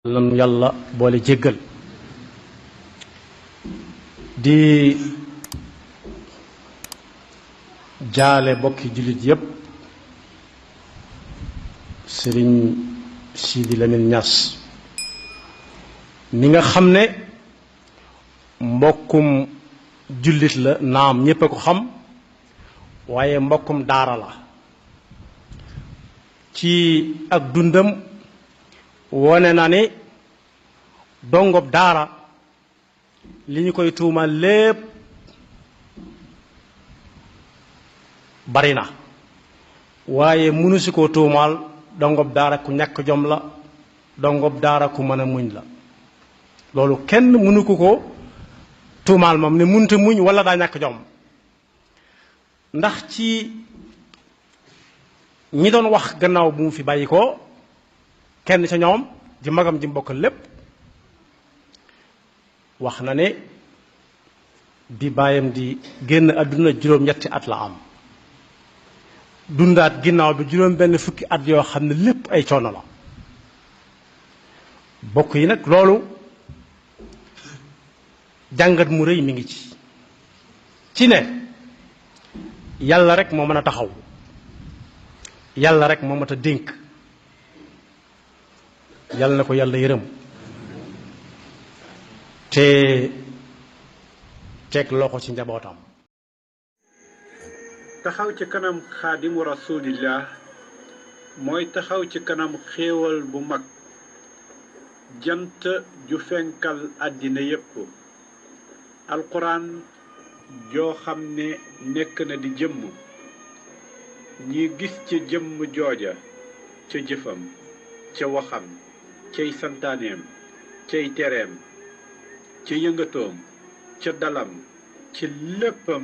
lan yàlla boole jéggal di jaale bokki jullit yépp sëriñ Sidi Lamine Niass mi nga xam ne mbokkum jullit la naam ñépp a ko xam waaye mbokkum daara la ci ak dundam wone na ni dongob daara li ñu koy tuumal lépp bari na waaye mënu si koo tuumaal dongob daara ku ñàkk jom la dongob daara ku mën a muñ la loolu kenn mënu ko tuumaal moom ne munta muñ wala daa ñàkk jom ndax ci ñi doon wax gannaaw bu mu fi bàyyi ko kenn ca ñoom di magam ji mbokkal lépp wax na ne bi baayam di génn àdduna juróom-ñetti at la am dundaat ginnaaw bi juróom benn fukki at yoo xam ne lépp ay coono la bokk yi nag loolu jàngat mu rëy mi ngi ci ne yàlla rek moo mën a taxaw yàlla rek moo mat a dénk yàlla na ko yàlla yërëm te teg loxo ci njabootam. taxaw ci kanam xaadimu rasulillah mooy taxaw ci kanam xéewal bu mag jant ju fenkal àddina yépp alquran joo xam ne nekk na di jëmm ñi gis ca jëmm jooja ca jëfam ca waxam cay santaaneem cay tereem ca yëngatoom ca dalam ci léppam